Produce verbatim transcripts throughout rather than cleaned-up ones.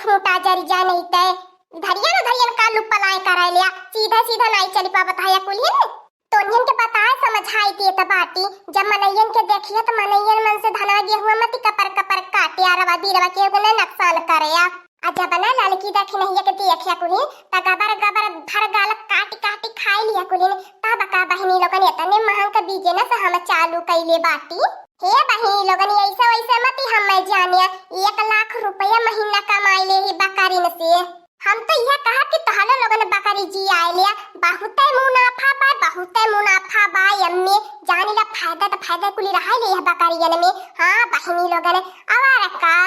खूंटा जरि जाए नहीं ते। धरियन धरियन का लुपलाए कराए लिया, सीधा सीधा नाई चली पावत है या कुलियन। तोनियन के बताए समझाई दिए त बाटी, जब मनैयन के देखिया त मनैयन मन से धनवा गेहुआ मति कपर कपर काटे, अरवा बीरवा के उगने नुकसान करे। आ जब ना ललकी दखिनहिया के देखिया कुलियन, त गबर गबर भर गाल काटी काटी खाए लिया कुलियन। तब का बहिनी लोगन, एतने महंग के बिजनेस हम चालू कइले बाटी। हे बहिनी लोगन, ऐसे वैसे मति हम जानिया, एक लाख रुपया महीना कमाई ले ही बकरिन से। हम तो यह कहा कि तोहरो लोगन बकरी जियाए लिया, बहुते मुनाफा बा, बहुते मुनाफा बा एम्मे। जानी ला फायदा त फायदा कुली रहा ले यह बकरियन में। हाँ बहिनी लोगन, और का?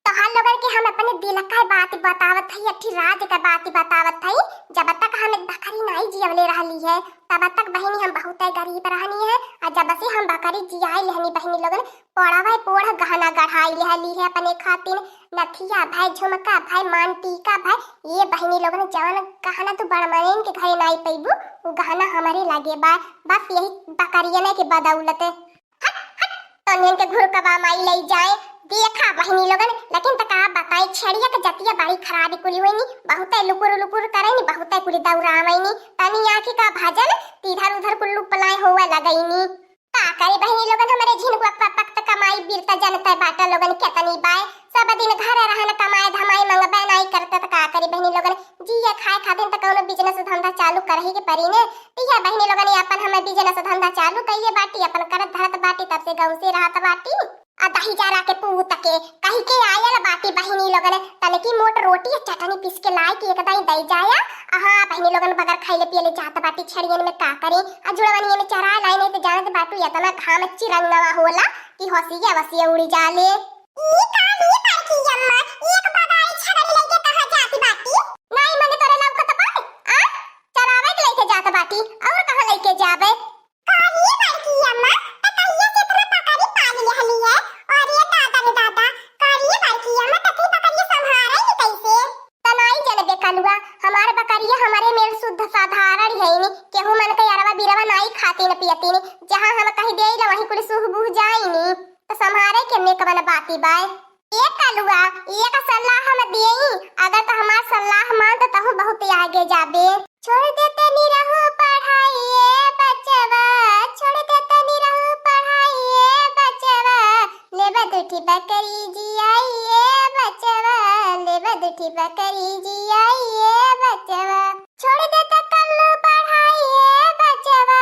तोहार लोगन के हम अपने दिल का बात बतावत हई, अठी राज का बात बतावत हई। जब तक हम एक बकरी नाई जियवले रहली है, तब तक बहिनी हम बहुते गरीब रहनी है। आ जब से हम बकरी जियाए लेहनी बहिनी लोगन, पोड़ावा पोड़ गहना गढ़ाई लेहली है अपने खातिर। नथिया भय, झुमका भय, मान टीका भय, ये बहिनी लोगन जवन गहना तू बड़मनेन के घरे नाई पैबू, उ गहना हमरे लगे बा, बस यही बकरियने के बदौलत। हट, हट, तोनियन के घुरकवा माई लई जाए। देखा बहिनी लोगन, लेकिन त का बताई, छेड़िया के जतिया बड़ी खराबी कुली होइनी, बहुते लुकुर लुकुर करैनी, बहुते कुली दौड़ावैनी, तनी आँखी का भजन, इधर उधर कुल्लू पलाए होवे लगैनी। का करी बहिनी लोगन, हमरे झिनगुआ पपक त कमाई बिरता जनता बाटा लोगन केतनी बाय। सब दिन घर रहन, कमाए धमाए मंगबे नाई करते त का करी बहिनी लोगन, जिए खाए खातिर त कौनो बिजनेस धंधा चालू करही के परी ने। तिहे बहिनी लोगन, ये अपन हमें बिजनेस धंधा चालू कइले बाटी, अपन करत धरत बाटी, तब से गाँव से रहत बाटी। आ दही जरा के पूत के कही के आयल बाटी बहिनी लोगन, तनकी मोट रोटी आ चटनी पीस के लाए के एक दाई दई जाया। आ हाँ बहिनी लोगन, बगर खइले पियले जात बाटी छेड़ियन में का करी, आ जुड़वनिए में चरा लाई, नहीं त जानत बाटू एतना घाम चिरंगवा होला कि हंसिया वसिया उड़ी जाले। ई का ली बड़की अम्मा, एक बगाई छगड़ी लइके कहाँ जात बाटी? नाई मने तोरे लौकत बा? आ? चरावे के लइके जात बाटी, और कहाँ लइके जाबे? का ली बड़की अम्मा, त कहिया से इतना बकरी पाल लेहली है? अरे दादा रे दादा, का ली बड़की अम्मा, ततनी बकरिया संभारे ही कैसे? त नाई जनबे कलुआ, हमार बकरिया हमरे मेल शुद्ध साधारण है नी, केहू मन के अरवा बिरवा नाई खातीन पियतीन, जहाँ हम कही देइला वहीं कुल सूह बूह जाइनी। त संभारे के में कवन बाती बाय। ए कलुआ, एक सलाह हम देई, अगर त हमार सलाह मान त तहू बहुत आगे जाबे। छोड़ दे तनी रहू पढ़ाई ए बचवा, छोड़ दे तनी रहू पढ़ाई ए बचवा, लेबा दुठी बकरी जियाई ए बचवा, लेबा दुठी बकरी जियाई ए बचवा। छोड़ दे त कल्लू पढ़ाई ए बचवा,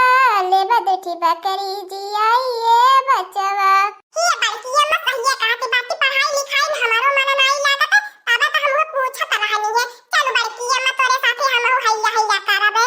लेबा दुठी बकरी जियाई ए बचवा। हे बड़की अम्मा, सहिया कहत बाटी, पढ़ाई लिखाई में हमारो मन नाई लागत, तब त हमहू पूछत रहनी है। चल बड़की अम्मा, तोरे साथे हमहू हैया हैया करब।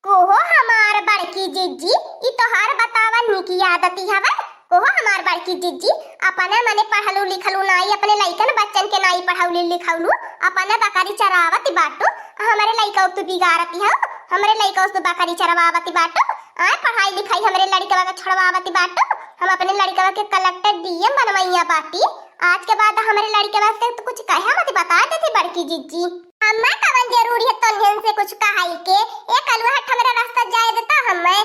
कोहो हमार बड़की जिज्जी, ई तोहार बतावा नीक आदती हवे। कोहो हमार बड़की जिज्जी, अपने मने पढ़लू लिखलू नाई, अपने लइकन बच्चन के नाई पढ़ौली लिखौलू, अपने बकरी चरावत बाटू, हमरे लइका तू बिगाड़ती हो, हमरे लइका तू बकरी चरवावत बाटू। आय पढ़ाई लिखाई हमरे लड़कवा के छोड़वावत बाटू, हम अपने लड़कवा के कलेक्टर डीएम बनवैया बाटी। आज के बाद हमरे लड़कवा से तू कुछ कहे मत, बता देती बड़की जिज्जी। हमें कवन जरूरी है तोन्हन से कुछ कहाई के? ए कलुआ हट, हमरा रास्ता जाए देता हमें।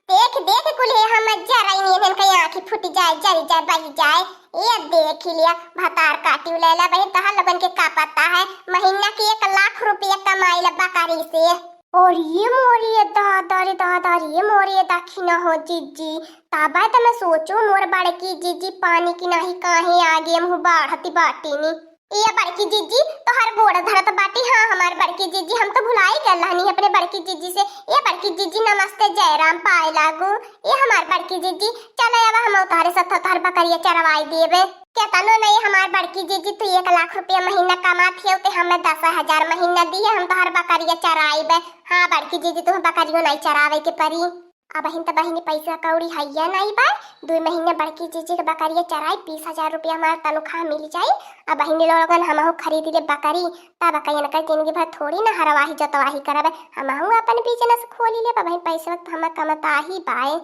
देख देख कुल है हम जराई नहीं, इन्हन के आँखी फूट जाए, जरी जाए, बही जाए। ए देख लिया, भतार काटी उलेला बहिन, तोहर लोगन के का पता है, महीना के एक लाख रुपया कमाई ला बकरी से। अरे मोरे दादा रे दादा रे, मोरे दखिना हो जिज्जी। तबे त मैं सोचू मोर बड़की जिज्जी पानी की नाही काहे आगे मुँह बाढ़ती बाटी नी। ए बड़की जिज्जी, तोहर गोड़ धरत बाटी। हाँ, हमार बड़की जिज्जी, हम तो भुलाई गल रहनी अपने बड़की जिज्जी से। ए बड़की जिज्जी, नमस्ते, जय राम, पाए लागू। ए हमार बड़की जिज्जी, चले अब हम तोहरे साथ तोहर बकरिया चरवाई देबे। केतनो नहीं हमार बड़की जिज्जी, तू एक लाख रुपया महीना कमात हियो, ते हमें दस हजार महीना दिए, हम तोहर बकरिया चराइबे। हाँ बड़की जिज्जी, तू बकरियो नहीं चरावे के परी। अबहिन त बहिनी पैसा कौड़ी हइया नाई बा। दुई महीने बड़की जिज्जी के बकरिया चराई, बीस हजार रुपया हमार तनख्वाह मिल जाई। अबहिन लोगन हमहू खरीद ले बकरी, तब कहियन का जिंदगी भर थोड़ी ना हरवाही जतवाही करबे, हमहू अपन बिजनेस खोली ले। अबहिन पैसा वक्त हमार कमता ही बाए।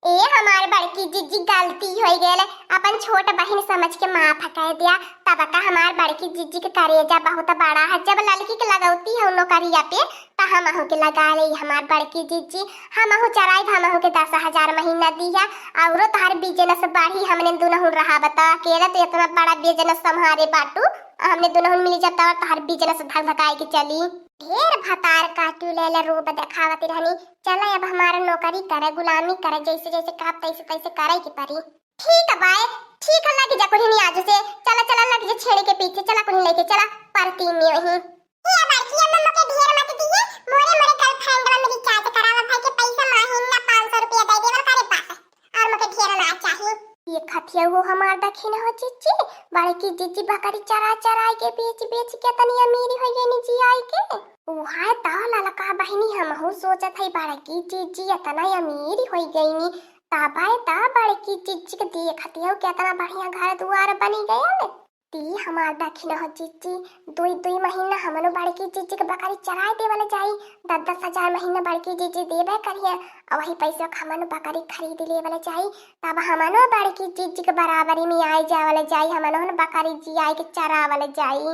ए हमार बड़की जिज्जी, गलती होई गइल, अपन छोट बहिन समझ के माफ कर दिया। अब का हमार बड़की जीजी के करेजा बहुत बड़ा है, जब ललकी के लगौती है नौकरिया पे, त हमहू के लगा ले हमार बड़की जीजी, हमहू चराइब, हमहू के दस हजार महीना दिया, औरो तोहार business बढ़ी, हमने दुनहुन रहा बता, अकेला तो इतना बड़ा business संभारे बाटू, हमने दुनहुन मिली जब तब तोहार business धक धकाए के चली। ढेर भतार काटू लेले रूप देखावती रहनी, चला अब हमार नौकरी करे, गुलामी करे, जैसे जैसे कहब तैसे तैसे करे के परी। ठीक है बाय, ठीक है, लग जा कुल्हिन आज से, चला चला लग जा छेड़े के पीछे, चला कुल्हिन लेके चला परती में वहीं। ये बड़की अम्मा मोके ढेर मत दिए, मोरे मोरे girlfriend में recharge करावा भाई के पैसा महीना पाँच सौ रुपया दे देवल करे बस, और मोके ढेर ना चाहिए। ये खतिया वो हमार दखिन हो जीजी, बड़की जीजी बकरी चरा चराई के बेच बेच के तनी अमीरी हो गई जी आई के। उहाय त ललका बहिनी हमहू सोचत हई बड़की जीजी इतना अमीरी हो गई, तबे त बड़की जीजी के देखत हऊ केतना बढ़िया घर दुआर बनी गयल। ती हमार दखिन हो जीजी, दुई दुई महीना हमनो बड़की जीजी के बकरी चराए देवल जाई, दस दस हजार महीना बड़की जीजी देबे करिए, और वही पैसा हमनो बकरी खरीद लेवल जाई, तब हमनो बड़की जीजी के बराबरी में आए जावल जाई, हमनो बकरी जियाए के चरावल जाई।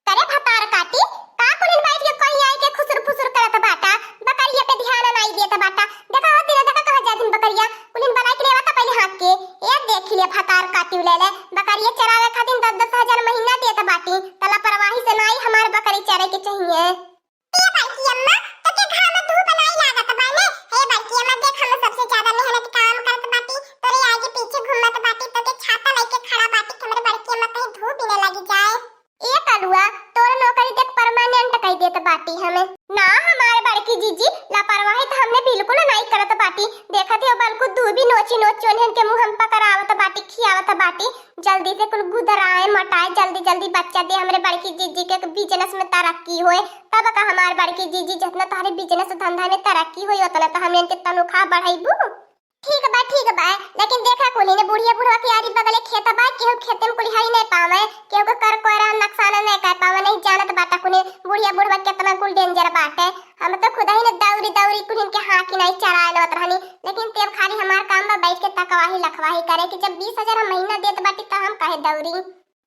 करे भतार काटी, का कुलिन बैठ के कहीं आई के खुसुर फुसुर करत बाटा, बकरिया पे ध्यान नाई देत बाटा। देखा हो दिना, देखा कहाँ जाथिन बकरिया, कुलिन बनाई के लेवा त पहले हाथ के। ए देख ले भतार काटी लेले, बकरिया चरावे खातिर दस दस हजार महीना देत बाटी, त लापरवाही से नाई हमार बकरी चरे के चाहिए। ए बड़की अम्मा, तो के घाम में धूप नाई लागत बा ने? हे बड़की अम्मा, देख हम सबसे ज्यादा मेहनत काम करत बाटी, तोरे आगे पीछे घूमत बाटी, तो के छाता लेके खड़ा बाटी कि हमरे बड़की अम्मा कहीं धूप ही न लगी जाए। ए कलुआ, तोर नौकरी देख permanent कई देत बाटी हमें। ना हमारे बड़की जीजी, लापरवाही त हमने बिल्कुल नाई करत बाटी। देखत हो बल्कु दूबी नोची नोच चोन्हन के मुंह हम पकड़ावत बाटी, खियावत बाटी। जल्दी से कुल गुदराए, मोटाए, जल्दी जल्दी बच्चा दे हमरे बड़की जीजी के business में तरक्की होए। तब का हमार बड़की जीजी जितना तोहरे business धंधा में तरक्की होई उतना त हमने के तनख्वाह बढ़ाइबू। ठीक बा, ठीक बा, लेकिन देखा कुली ने बुढ़िया बुढ़वा के आरी बगले खेत बा, केहू खेते में कुली हई नहीं पावे, केहू के कर कोयरा नुकसान नहीं कर पावे, नहीं जानत बाटा कुली बुढ़िया बुढ़वा कितना कुल danger बाटे। हम तो खुद ही ने दौरी दौरी कुलिन के हाँकी नहीं चराए लेवत रहनी, लेकिन तेब खाली हमार काम बा बैठ के तकवाही लखवाही करे कि जब बीस हजार हम महीना देत बाटी त हम काहे दौरी।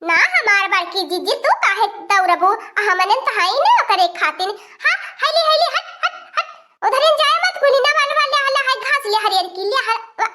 ना हमार बड़की जीजी, तू काहे दौड़बू? आ हमने त हई ना ओकरे खातिन। हाँ, हली, हली, हट, हट, हट। उधर जाए मत, कुली ना वाला, वाला, वाला, हाय घास ले हरियर की, ले हर-, वा-,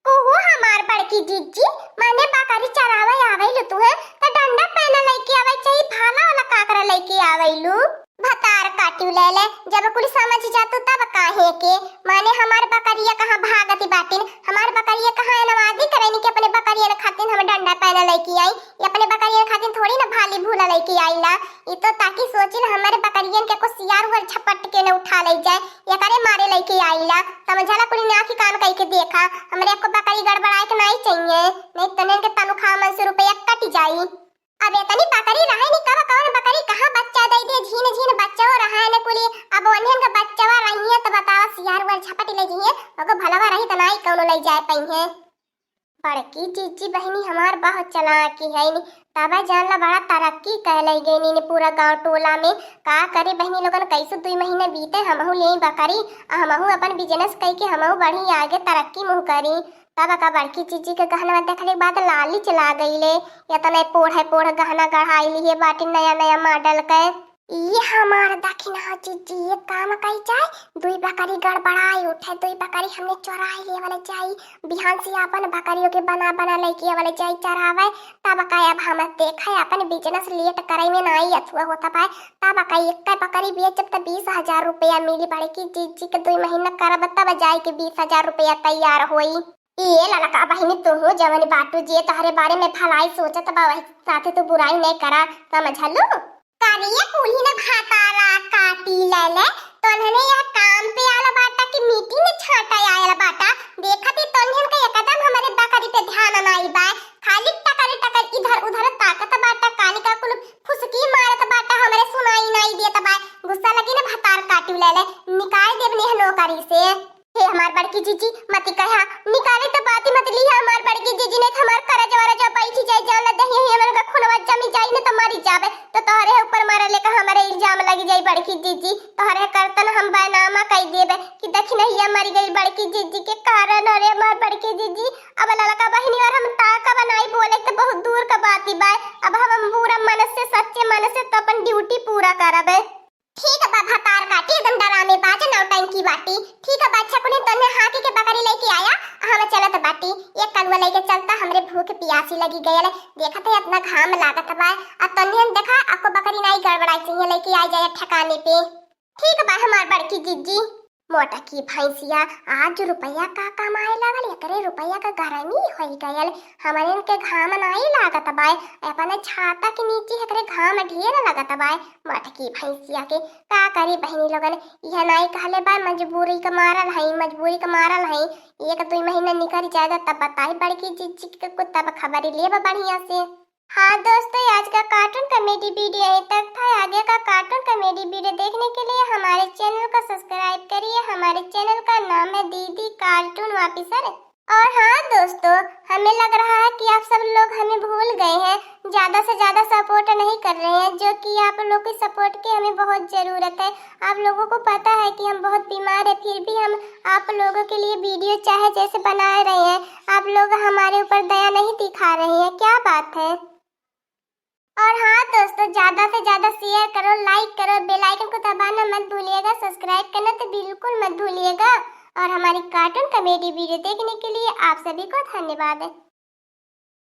ओहो हमार बड़की जीजी, माने बकरी चरावे आवेलू तू है, त डंडा पैना लेके आवे चाही, भाला वाला काकरा लेके आवेलू। भतार काटू ले ले, जब कुल समझ जातू तब काहे के? माने हमार बकरिया कहाँ भागती बाटिन, हमार बकरिया कहाँ अनवादी करैनी के अपने बकरियन खातिन हम डंडा पैना लेके आई, ये अपने बकरियन खातिन थोड़ी ना भाली भूला लेके आईला। ई तो ताकि सोचिल हमारे बकरियन के को सियार उहर झपट के न उठा ले जाए, ये करे मारे लेके आईला। समझला कुल नाक कान कई के देखा, हमरे को बकरी गड़बड़ाए के नहीं चाहिए, नहीं तो इनके तनख्वाह मन से रुपया कट जाई। अब एतनी बकरी रहे नी, कब कवन बकरी कहाँ बच्चा दे दे, झीन झीन बच्चा हो रहा है न कुली। अब ओन्हन का बच्चवा रही है तो बतावा, सियार उहर झपट ले जिए, ओको भलवा रही त नाई कौनो ले जाए पई है। बड़की जीजी बहिनी हमार बहुत चालाक है नी, तबे जान ला बड़ा तरक्की कह ले गई नी पूरा गांव टोला में। का करी बहिनी लोगन, कैसे दुई महीने बीते, हमहू ले बकरी, आ हमहू अपन business कई के हमहू बढ़ी आगे तरक्की मुँह करी। तब का बड़की जीजी के गहनवा देखले के बाद लाली चला गईले। इतने पोढ़े पोढ़ गहना गढ़ाई लिए बाटी नया नया model के। ये हमार दखिना जीजी, ये काम कई जाए, दुई बकरी गड़बड़ाई उठे, दुई बकरी हमने चोराई लेवल जाई, बिहान से अपन बकरियों के बना बना लेके आवल जाई चरावे। तब का अब हम देखे अपन business late करे में नाई अथुआ होता पाए। तब का एक बकरी बेचब त बीस हजार रुपया मिली, बड़की जीजी के दुई महीना करब तब जाए के बीस हजार रुपया तैयार होई। ए ललका बहिनी, तोहू जवन बाटू, जे तोहरे बारे में भलाई सोचत बा, वही साथे तू बुराई नहीं करा, समझलू? करिए कुल्ही न भातारा काटी ले ले, तोन्हने यह काम पे आला बाटा कि meeting छाटा आयल बाटा। देखत ही तोन्हन के एकदम हमरे बकरी पे ध्यान नाई बा, खाली टकर टकर इधर उधर ताकत बाटा, कानी का कुल फुसकी मारत बाटा, हमरे सुनाई नाई देत बा। गुस्सा लगी न भातार काटी ले ले, निकाल देब नेह नौकरी से। हे हमार बड़की जीजी, मती कहा, निकाले त बाती मत लिहा हमार बड़की जीजी, नहीं त हमार करजवा रजवा बैठी जाई, जान ला दहिया ही हमरे का खूनवा जमी जाई, नहीं त मरी जाबे, त तोहरे ऊपर मारे लेका हमरे इल्जाम लगी जाई बड़की जीजी, तोहरे करतन हम बैनामा कई देबे कि दखिनहिया मरी गई बड़की जीजी के कारण। अरे हमार बड़की जीजी, अब ललका बहिनी और हम ताका बनाई बोले त बहुत दूर का बाती बाय, अब हम पूरा मन से, सच्चे मन से तो अपन ड्यूटी पूरा करबे। ठीक बा, भतार काटी एकदम डरामे बाज नौटंकी बाटी। ठीक बा, अच्छा कुनी तन्ने हाथी के बकरी लेके आया, हम चलत बाटी। एक कलुआ लेके चलता, हमरे भूख पियासी लगी गयल। देखत है इतना घाम लागत बा, आ तन्ने देखा अको बकरी नाई गड़बड़ाई चाहिए, लेके आ जाए ठिकाने पे। ठीक बा हमार बड़की जिज्जी। मोटकी भैंसिया, आज रुपया का कमाए लागल, एकरे रुपया का गरमी होई गयल। हमरे इनके घाम नाई लागत बाय, अपने छाता के नीचे एकरे घाम ढेर लगत बाय। मोटकी भैंसिया के का करी बहिनी लोगन, यह नाई कहले बाय, मजबूरी का मारल हई, मजबूरी का मारल हई। एक दुई महीना निकल जाएगा तब बताई बड़की जिज्जी के कुत्ता पर खबर लेब बढ़िया से। हाँ दोस्तों, आज का कार्टून कॉमेडी वीडियो यहीं तक था। आगे का कार्टून कॉमेडी वीडियो देखने के लिए हमारे चैनल को सब्सक्राइब करिए। हमारे चैनल का नाम है दीदी कार्टून ऑफिसर। और हाँ दोस्तों, हमें लग रहा है कि आप सब लोग हमें भूल गए हैं, ज़्यादा से ज़्यादा सपोर्ट नहीं कर रहे हैं, जो कि आप लोग की सपोर्ट की हमें बहुत ज़रूरत है। आप लोगों को पता है कि हम बहुत बीमार हैं, फिर भी हम आप लोगों के लिए वीडियो चाहे जैसे बना रहे हैं। आप लोग हमारे ऊपर दया नहीं दिखा रहे हैं, क्या बात है। और हाँ दोस्तों, ज़्यादा से ज़्यादा शेयर करो, लाइक करो, बेल आइकन को दबाना मत भूलिएगा, सब्सक्राइब करना तो बिल्कुल मत भूलिएगा। और हमारी कार्टून कॉमेडी वीडियो देखने के लिए आप सभी को धन्यवाद।